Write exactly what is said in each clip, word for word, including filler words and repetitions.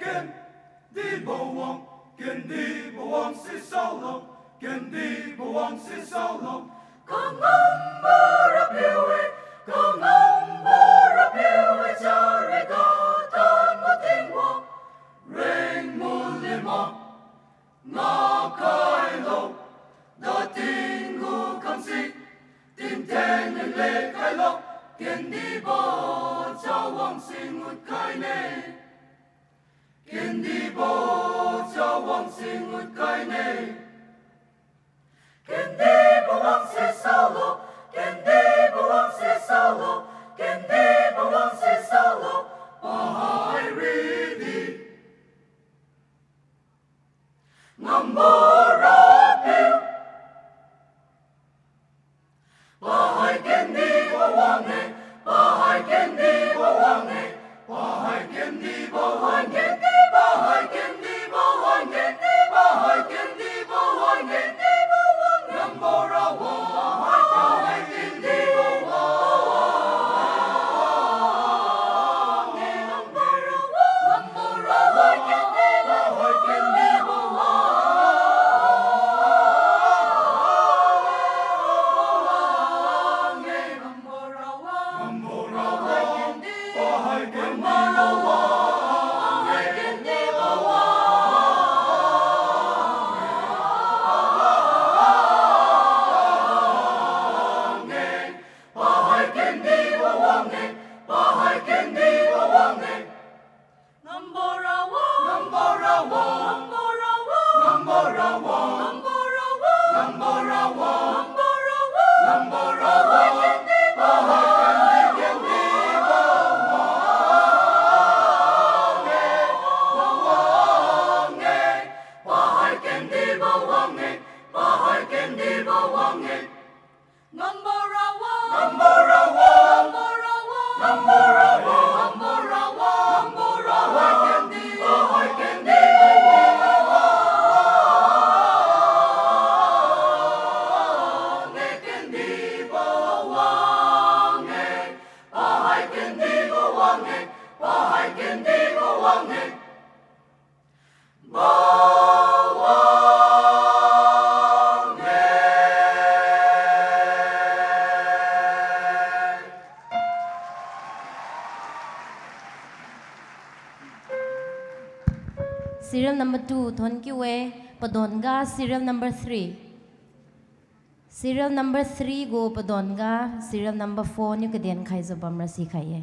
Kendibo wang, kendibo wang si saolo, kendibo wang si saolo. Kangambo Rapiu-e, kangambo Rapiu-e, chari katanbo Tingwang, rengmu lema ngakhailo, dating gu khamsi, tingtheng leng lekhailo, kendibo chawang si ngut khaine. Kendibo chawang si ngut khaine. Kendibo wang si saolo, kendibo wang si saolo, kendibo wang si saolo, pahai ridi. Ngambo Rapiu, pahai kendibo wang-e, pahai kendibo wang-e, pahai kendibo wang, kendi pahai kendibo wang, kendi pahai kendibo wang, kendibo wang, ngambo Rawang, pahai kendibo wang-e, ngambo Rawang, ngambo Rawang, pahai kendibo wang-e, ngambo Rawang, pahai kendibo wang-e, pahai kendibo wang-e, pahai kendibo wang-e, pahai kendibo wang-e. Ngambo Rawang, ngambo Rawang, ngambo Rawang, ngambo Rawang, ngambo Rawang, ngambo Rawang, ngambo Rawang, ngambo Rawang, pahai kendibo wang-e, wang-e, pahai kendibo wang-e, pahai kendibo wang-e. Ngambo Rawang, ngambo Rawang, ngambo Rawang, ngambo Rawang, ngambo Rawang, ngambo Rawang, pahai kendibo wang-e, kendibo wang-e, pahai kendibo wang-e, pahai kendibo wang-e. Bawang-e. Serial number two thonkiu-e, padonga serial number three. Serial number three gu padonga serial number four niu kaden khaijiu bamra sikhai-e.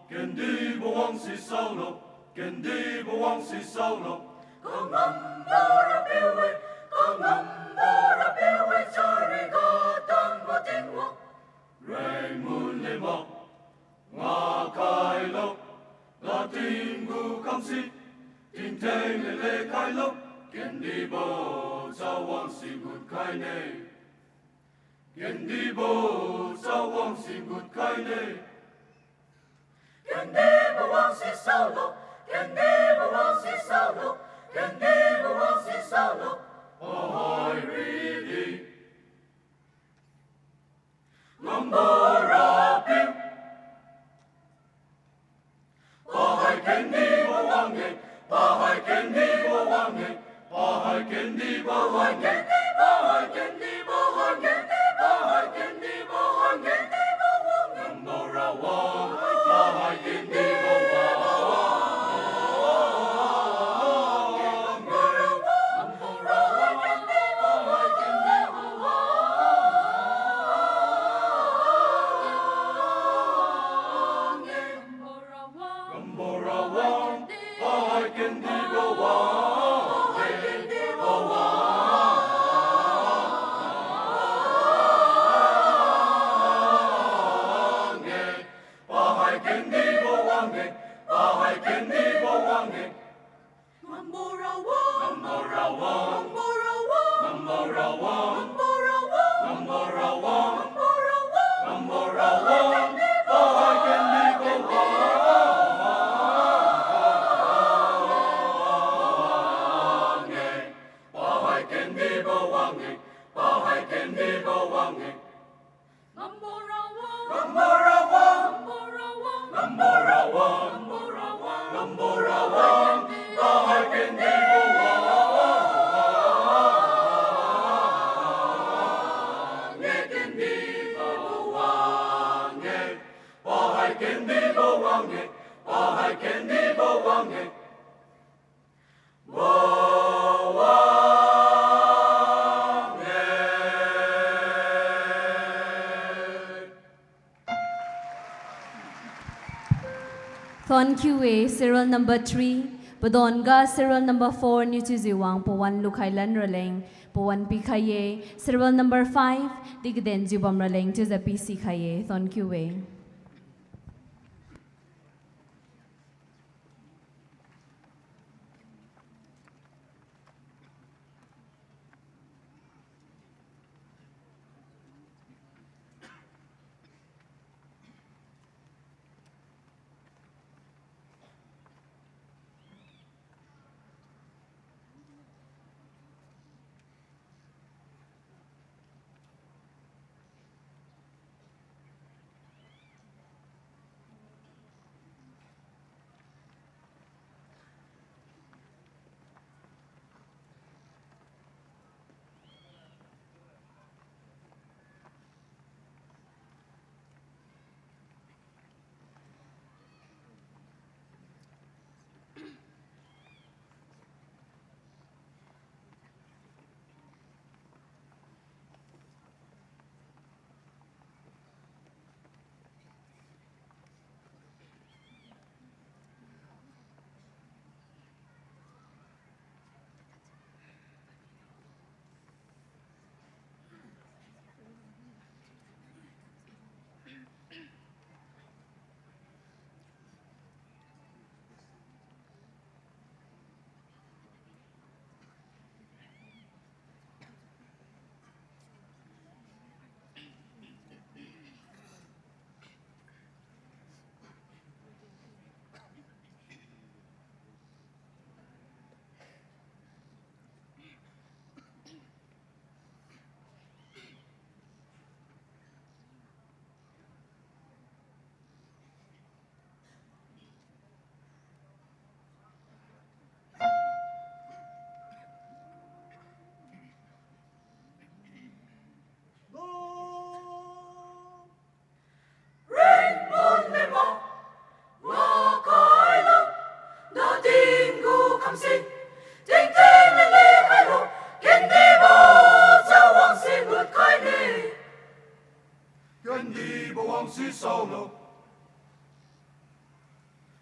Kendibo wangse saolo, kendibo wangse saolo. Kangambo Rapiu-e, kangambo Rapiu-e, chariga tangbo Tingwang. Rengmun le mak, ngakhailo, nating gu kamsi, tingtheng le lekhailo, kendibo chawang sigut khaine. Kendibo chawang sigut khaine. Kendibo wangse saolo, kendibo wangse saolo, kendibo wangse saolo. Pahai ridi. Ngambo Rapiu. Pahai kendibo wang-e, pahai kendibo wang-e, pahai kendibo wang-e, pahai kendibo wang-e, pahai kendibo wang-e, ngambo Rawang, pahai kendibo wang-e, ngambo Rawang, pahai kendibo wang-e. Ngambo Rawang, pahai kendibo wang-e, pahai kendibo wang-e, pahai kendibo wang-e, pahai kendibo wang-e. Ngambo Rawang, ngambo Rawang, ngambo Rawang, ngambo Rawang, ngambo Rawang, ngambo Rawang, ngambo Rawang, ngambo Rawang, pahai kendibo wang-e, pahai kendibo wang-e, pahai kendibo wang-e. Ngambo Rawang, ngambo Rawang, ngambo Rawang, ngambo Rawang, ngambo Rawang, ngambo Rawang, pahai kendibo wang-e, kendibo wang-e, pahai kendibo wang-e, pahai kendibo wang-e. Thonkiu-e, serial number three, padonga serial number four niu chiujiu wang pawan lukhai lan raleng, pawan pikhai-e, serial number five, di kadenjiu bam raleng chiujiu pisikhai-e, thonkiu-e.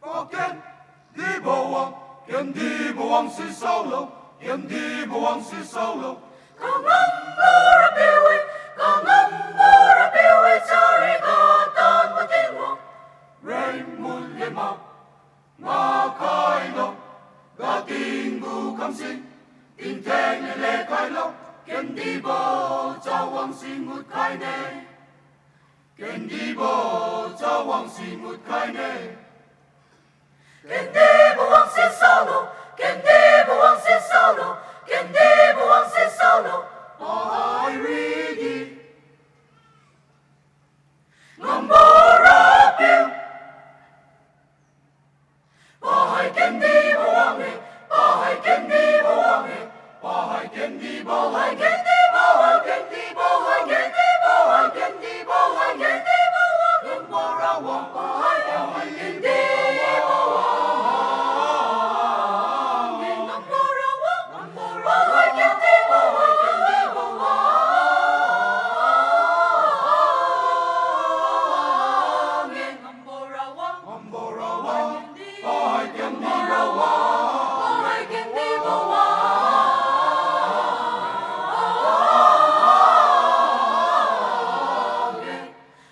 Kendibo wang, kendibo wang si saolo, kendibo wang si saolo. Kangambo Rapiu-e, kangambo Rapiu-e, chari katanbo Tingwang. Rengmun lema, ngakhailo, kating gu kamsing, tingtheng lele khailo, kendibo chawang si ngut khaine. Kendibo chawang si ngut khaine. Kendibo wang si saolo, kendibo wang si saolo, kendibo wang si saolo. Pahai ridi. Ngambo Rapiu. Pahai kendibo wang-e, pahai kendibo wang-e, pahai kendibo wang-e, pahai kendibo wang-e, pahai kendibo wang-e, pahai kendibo wang-e, pahai kendibo wang-e, pahai kendibo wang-e, pahai kendibo wang-e. Ngambo Rawang, ngambo Rawang, pahai kendibo wang-e, pahai kendibo wang-e. Ngambo Rawang, ngambo Rawang, pahai kendibo wang-e, pahai kendibo wang-e.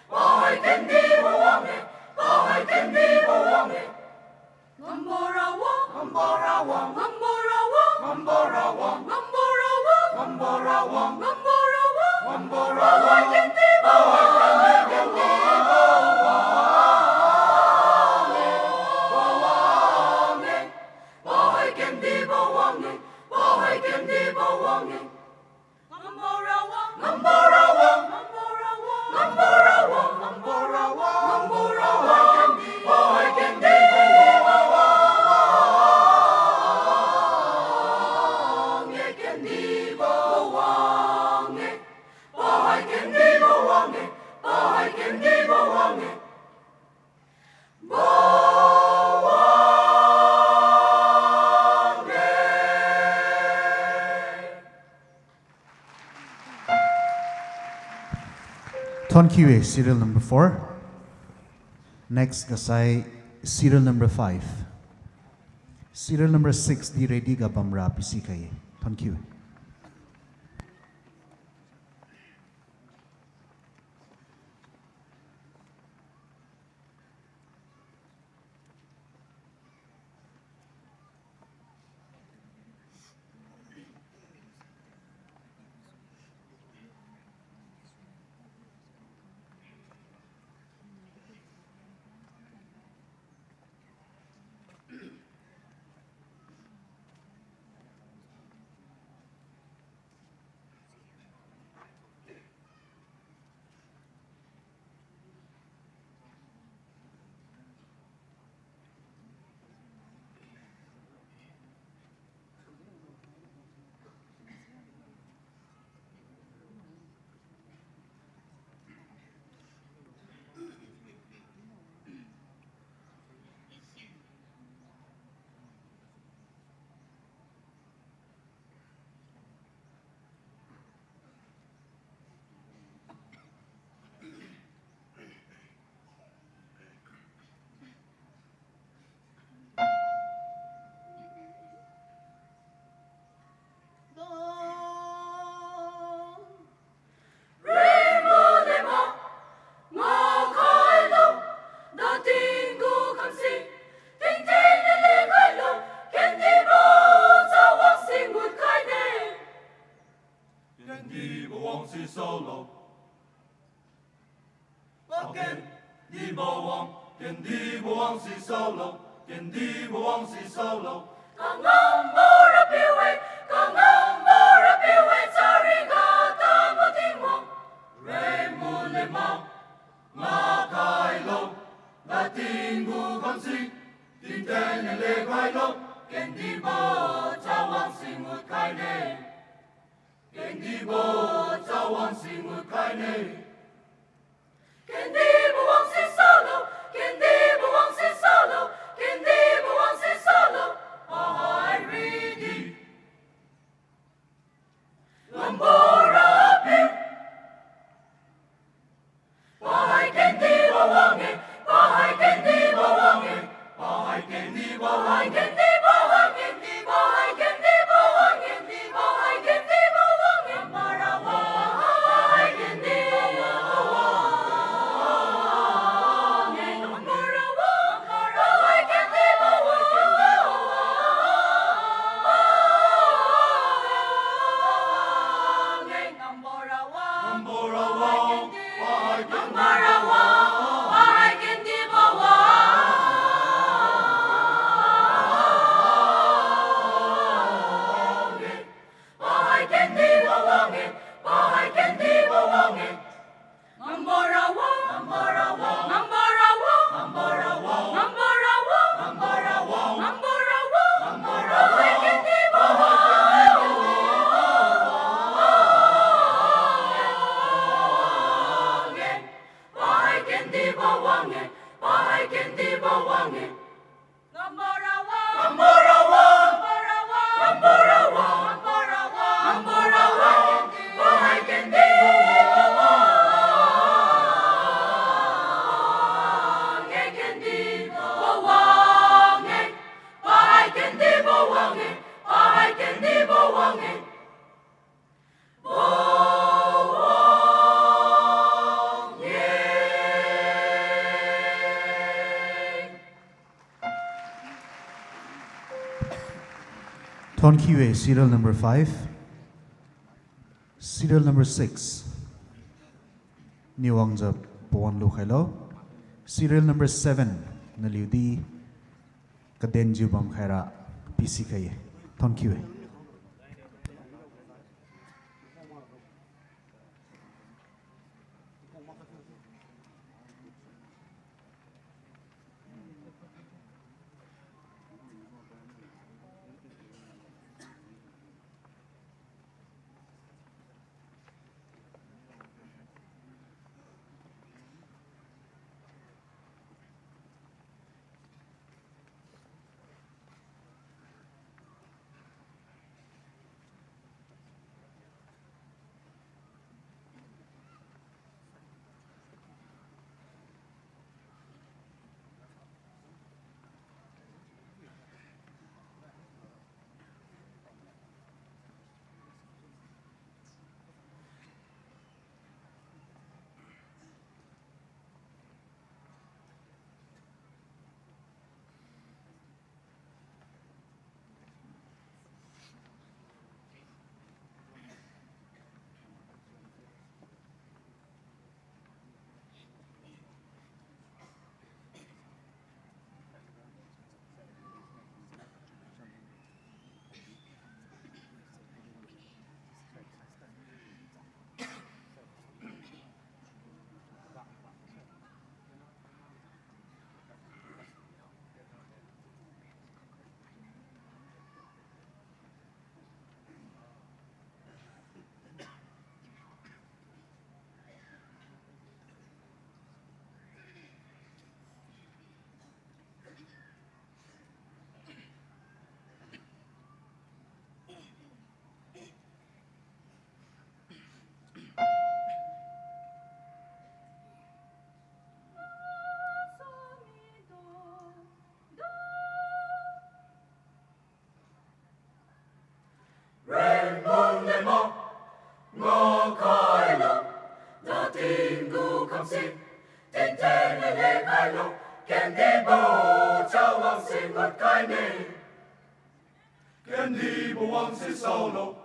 Pahai kendibo wang-e, pahai kendibo wang-e. Ngambo Rawang, ngambo Rawang, ngambo Rawang, ngambo Rawang, ngambo Rawang, ngambo Rawang, ngambo Rawang, ngambo Rawang, pahai kendibo wang-e, pahai kendibo wang-e, pahai kendibo wang-e, pahai kendibo wang-e. Ngambo Rawang, ngambo Rawang, ngambo Rawang, ngambo Rawang, ngambo Rawang, ngambo Rawang, pahai kendibo wang-e, kendibo wang-e, pahai kendibo wang-e, pahai kendibo wang-e. Bo wang-e. Thonkiu-e, serial number four. Next gasai serial number five. Serial number six di ready ga bamra pisi khai-e. Thonkiu-e. Rengmun lema, ngakhailo, dating gu kamsing, tingtheng lele khailo, kendibo chawang si ngut khaine. Kendibo wang si saolo. Paken dibo wang, kendibo wang si saolo, kendibo wang si saolo. Kangambo Rapiu-e, kangambo Rapiu-e, chari katanbo Tingwang. Rengmun lema, ngakhailo, dating gu kamsing, tingtheng lele khailo, kendibo chawang si ngut khaine. Kendibo chawang si ngut khaine. Kendibo wang si saolo, kendibo wang si saolo, kendibo wang si saolo, pahai ridi. Ngambo Rapiu. Pahai kendibo wang-e, pahai kendibo wang-e, pahai Thonkiu-e, serial number five. Serial number six. Niwangjiu pawan lukhailo. Serial number seven. Naliudi kadenjiu bamkhaira pisikhai-e. Thonkiu-e. Rengmun lema, ngakhailo, dating gu khamsi, tingtheng le lekhailo, kendibo chawang si ngutkaine. Kendibo wang si saolo.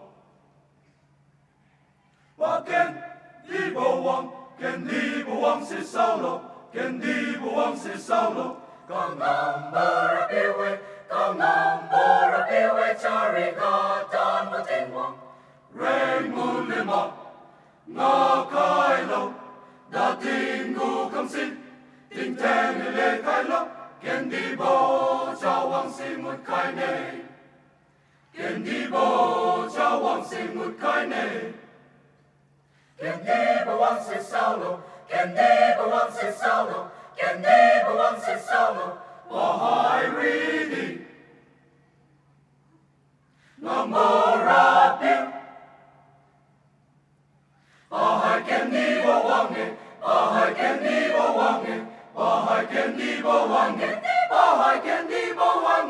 Wa kendibo wang, kendibo wang si saolo, kendibo wang si saolo. Kangambo Rapiu-e, kangambo Rapiu-e, chariga tanbo Tingwang. Rengmun lema, ngakhailo, dating gu khamsi, tingtheng le lekhailo, kendibo chawang si ngutkaine. Kendibo chawang si ngutkaine. Kendibo wang si saolo, kendibo wang si saolo, kendibo wang si saolo, wahai ridi. Ngambo Rapiu. Pahai kendibo wang-e, pahai kendibo wang-e, pahai kendibo wang-e, pahai kendibo wang-e.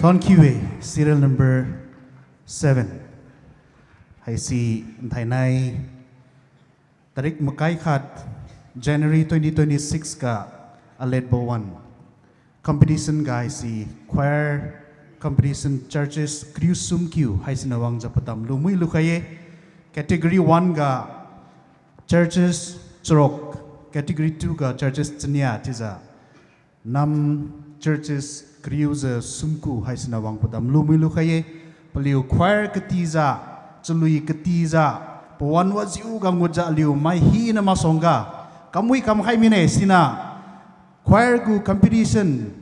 Thonkiu-e, serial number seven. Haisi nthainai tarik makai khat January twenty twenty-six ga aletbo wan competition ga haisi choir competition churches kariu sumkiu haisiniu wangjiu padam lumui lukhai-e. Category one ga churches charuk, category two ga churches chania chiujiu nam churches kariujiu sumkiu haisiniu wang padam lumui lukhai-e. Paliu choir katijiu, chalui katijiu, pawan wajiu ga ngutjiu aliu mai hina masuangga kamui kamkhai mine siniu choir gu competition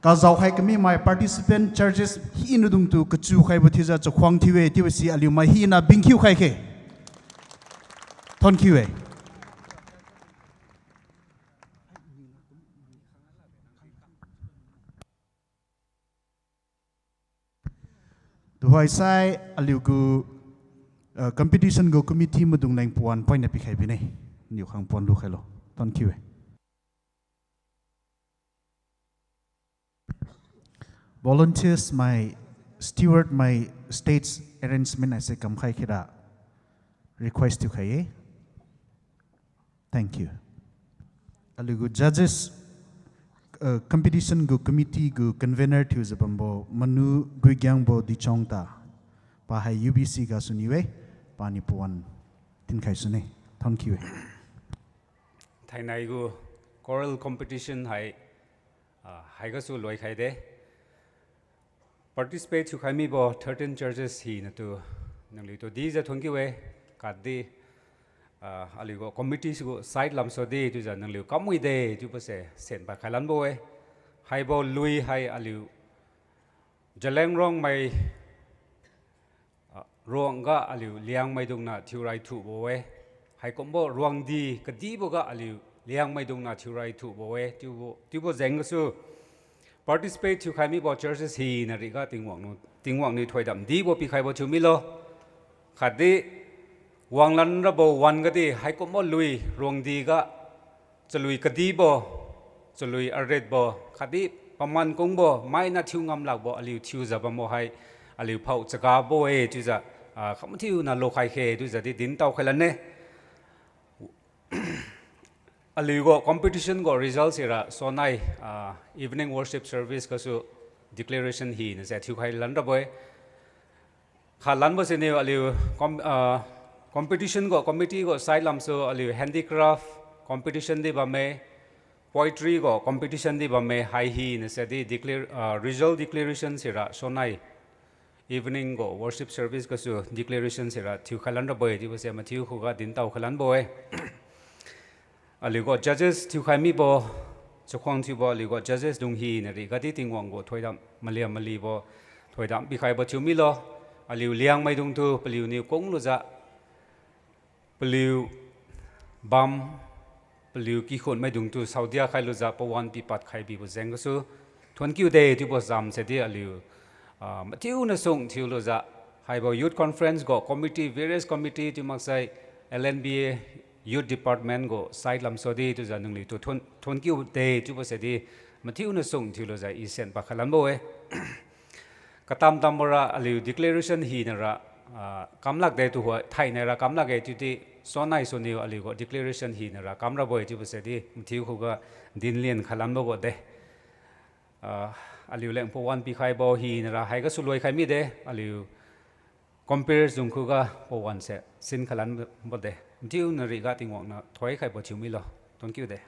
kazao khai kami mai participant churches hinadungtu kachiu khaibo thiujiu chakhuang thiu-e chiubo si aliu mai hina bingkhiu khai khe. Thonkiu-e. Tuhoisai aliu gu, uh, competition gu committee maidung leng pawan poina pikhai bine. Niu khang pawan lukhailo. Thonkiu-e. Volunteers mai, steward mai, stage arrangement haise kamkhai khira request thiukhai-e. Thank you. Aliu gu judges, uh, competition gu committee gu convener thiujiu bambo Manu Guigiangbo Dichong ta, pa hai U B C gasu niu-e, paniu pawan tinkhai sune. Thonkiu-e. Thainai gu choral competition hai, ah, haigasu loikhai de. Participate thiukhai mibo thirteen churches hinatu nangliutu dijiu thonkiu-e, khatdi, ah, aliu gu committee sigu side lamsu di chiujiu nangliu kamwi de chiubose senpad khailanbo-e. Haibo lui hai aliu Zeliangrong mai, ah, ruangga aliu Liangmaidung niu thiurai thubo-e. Haikumbo ruangdi kadiboga aliu Liangmaidung niu thiurai thubo-e. Chiubo, chiubo jeng gasu participate thiukhai mibo churches hina riga Tingwang niu, Tingwang niu thoidam dibo pikhaibo thiu milo. Khatdi wanglan rabo wan-ga di haikumbo lui ruangdi ga chalui kadibo, chalui aretbo, khatdi paman kungbo, mainiu thiu ngam lakbo aliu thiujiu bambo hai aliu phao chagabo-e chiujiu, ah, khamathiu niu lokhai khe chiujiu di dintao khailan-e. Aliu gu competition gu result sira sonai, ah, evening worship service gasu declaration hina se thiukhai lan rabo-e. Khalanbo siniu aliu com-, ah, competition gu committee gu side lamsu aliu handicraft competition di bamme, poetry gu competition di bamme, hai hina se di declare, ah, result declaration sira sonai evening gu worship service gasu declaration sira thiukhai lan rabo-e chiubo se mathiu khuga dintao khailanbo-e. Aliu gu judges thiukhai mibo, chakhuang thiubo aliu gu judges dung hina riga di Tingwang gu thoidam maliam malibo, thoidam pikhaibo thiu milo. Aliu Liangmaidungtu paliuniu kunglujiu, paliu bam, paliu kikhun maidungtu saodia khailujiu pawan pipad khai bibo jeng gasu thonkiu de chiubo jam se di aliu, ah, mathiu nasung thiulujiu, haibo youth conference gu committee, various committee thiu maksai L N B A youth department gu side lamsu di chiujiu nangliutu thon, thonkiu de chiubo se di mathiu nasung thiulujiu i senpad khailanbo-e. Katam tambo ra aliu declaration hina ra, ah, kamlak de tuhoi thainai ra kamlak-e chiudi sonai suniu aliu gu declaration hina ra kamrabo-e chiubo se di mathiu khuga dinlian khailanbo gu de. Ah, aliu leng pawan pikhaibo hina ra haigasu loikhai mide, aliu comperes dung khuga pawan se sin khailanbo de. Mathiu nariga Tingwang niu thoikhaibo thiu milo. Thonkiu de.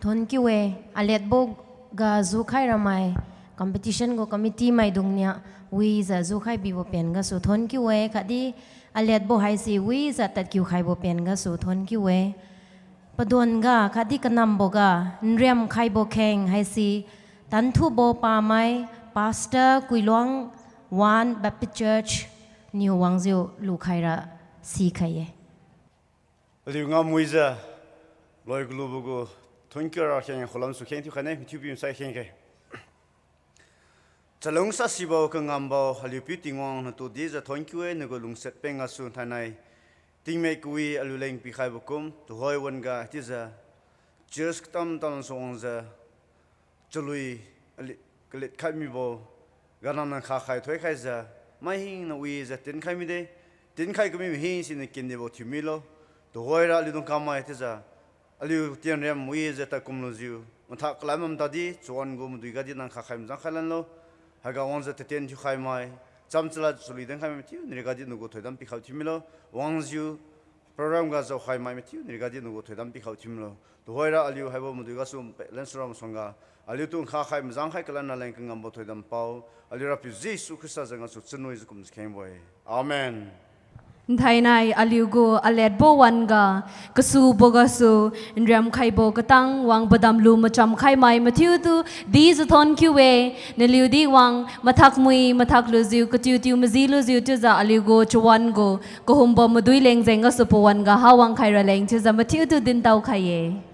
Thonkiu-e, aletbo ga jukhai ramai competition gu committee maidung niu wijiu jukhai bibo pen gasu thonkiu-e, khatdi aletbo haise wijiu tadkiu khaibo pen gasu thonkiu-e. Padon ga khatdi kanambo ga nriam khaibo kheng haise Tanthubo Pamai, Pastor Kuiluang One Baptist Church niu wangjiu lukhai ra sikhai-e. Aliu ngamwijiu loi kalubo gu thonkiu ra kheng khulam su kheng thiu khaine, mathiu piu sai kheng khe. Chalungsa sibo kangambo aliu Piu Tingwang natu dijiu thonkiu-e, nagu lungsiat peng gasu thainai tingmik kawi aliu leng pikhaibo kum tuhoi wan-ga chiujiu church katam tam suangjiu Chalui ali, kalit khai mibo, ganang nang khakhai thoikhaijiu, maihingna wijiu tinkhai mide, tinkhai kamibo hing siniu kendibo thiumilo. Tuhoira aliudung kamai chiujiu, aliu tienriam wijiu tadkum lujiu, mathak kalan bam tadi, chawan gu madui gadi nang khakhai mazang khai lanlo. Haiga wangjiu tatien thiukhai mai, chamchala chalui dinkhai mai mathiu nari gadi nagu thoidam pikhao thiumilo. Wangjiu, program ga jaokhai mai mathiu nari gadi nagu thoidam pikhao thiumilo. Tuhoira aliu haibo madui gasu pelen sura masuangga, aliutu nkhakhai mazangkhai kalan raleng kangambo thoidam pao, aliu Rapiu Jesu Khrista jeng gasu chunwijiu kumjiu khengbo-e. Amen. Nthainai aliugu aletbo wan-ga, kasubo gasu, nriamkhaibo katang wangbo damlu machamkhai mai mathiutu dijiu thonkiu-e, naliudi wang mathak mui mathak lujiu katiu-tiu maji lujiu chiujiu aliugu chawan gu kahumbo madui leng jeng gasu pawan-ga hawang khai raleng chiujiu mathiutu dintao khai-e.